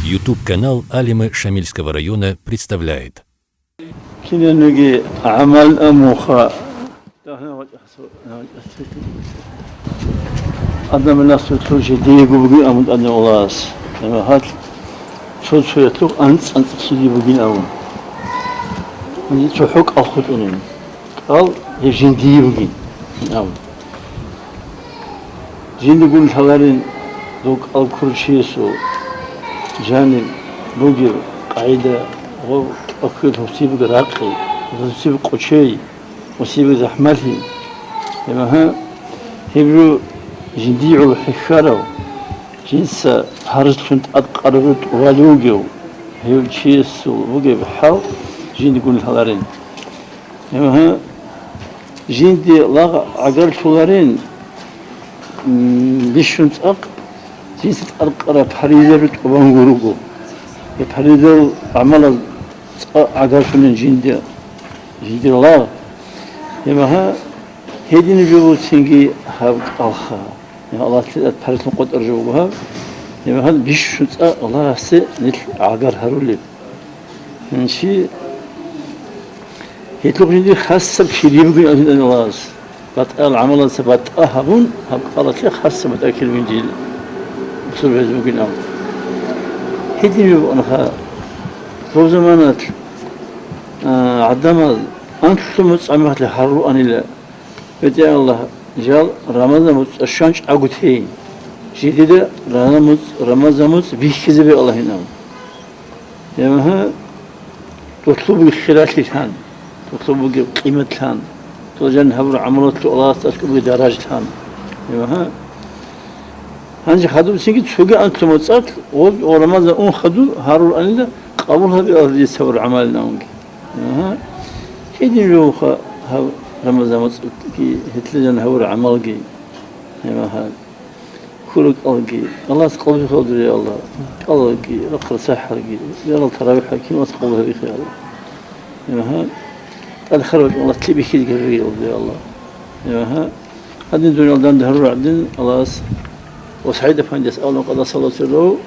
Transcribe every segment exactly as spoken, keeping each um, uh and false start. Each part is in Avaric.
YouTube-канал Алимы Шамильского района представляет. Кинаниги гӀамал амуха. Адамас цо-цо жидеего бугин абун тӀаднавалас. Гьеб гьал цо-цоялъухъ анцӀ-анцӀ жидее бугин абун. ЦохӀо кӀал хутӀунин. КӀал гьеб жиндие бугин абун. Жиндигун лъаларин дов кӀал ккурав чиясул жаниб бугеб къагӀида, гъов тӀахьил гьусиб ракъи, гьусиб къочей, гьусиб захӀмалъи. Гьеб гьа, гьеб жо жиндие гӀоло хӀехьарав, жинца гьарзлъун тӀадкъараб тӀубал вугев, гьев чиясул бугеб хӀал жиндигун лъаларин. Гьеб гьа, жинде лагъ гӀагарлъуларин, м, бищун цӀакъ, жинца тӀадкъараб паризаб тӀубан гуруго. Гьеб паризал гӀамалаз цӀакъ гӀагарлъулин жинде, жиндир лагъ. Гьеб гьа, гьедин жо буцинги гьаб кӀалха. Аллагьасде тӀад паризлъун къотӀар жо буго гьаб. Гьеб гьа, бищун цӀакъ Аллагьасе нилъ гӀагар гьарулеб. Гьанчи гьелъухъ жиндир хасаб кири бугин абун Аллагьас. БатӀал гӀамалаца батӀа гьабун, гьаб кӀалалъе хасаб батӀа кири бугин жил бусурбазе бугин абун. Гьедин бугонаха, доб заманалъ, а, гӀадамал анлъго моцӀ гӀамалъе гьарулаанила, БетӀер Аллагь, жал Рамазан моцӀ щван чӀаго тей. Жидеда Рамазан моцӀ, Рамазан моцӀ бихьизабе Аллагьин абун. Гьеб гьа, долъул бугеб хиралъилъан, долъул бугеб къиматлъан, дол жан гьабураб гӀамалалъул Аллагьасда аскӀоб бугеб даражалъан. Гьеб гьа. Гьанже хадуб цинги цоги анлъго моцӀалъ, гъоз ва Рамазан ун хадуб гьарулаанила, къабул гьабе Аллагьас дица гьабураб гӀамалилан абунги. Гьа. Гьедин жо бугоха гьаб Рамазан моцӀги, гьелъул жан гьабураб гӀамалги. Гьеб гьа. КуракӀалги, Аллагьас къабул гьабе, я Аллагь. КӀалалги, рахъал сахӀарги, ярал таравихӀал киналас къабул гьабихъе, я Аллагь. Гьеб гьа. ТӀадхъарав Аллагьас лъикӀ бихьизеги гьабе, я Аллагь. Гьеб гьа. Гьадин дуниялда данде гьарурал гӀадин Аллагьас ва СагӀид-афандияс абулеб къадасаллаху сиррагьу,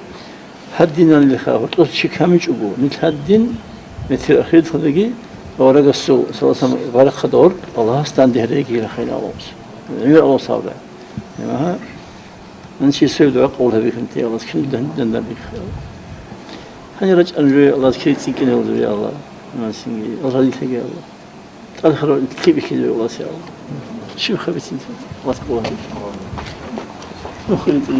гьадинанилаха гьоркьоса чи камичӀого, нилъ гьадин, метер ахиралдаги аварагасул, саллаллагьу гӀалайгьи ва саллам, баракат гьоркь Аллагьас данде гьарейги рахъайин Аллагьас. ГӀемер Аллагьас гьабурай. Гьеб гьа. Гьанчи сев дугӀа къабул гьабихьинте, Аллагьас кин данде гьарейги. Гьанир рачӀараб жо, Аллагьас кири цӀикӀкӀинаб жо, я Аллагь. Гьанасинги, Аллагь разилъеги, Аллагь. ТӀадхъарав лъикӀ бихьизабе Аллагьас, я Аллагь. Щиб хабицин, Аллагьас къабул гьабе. Нухирин цӀи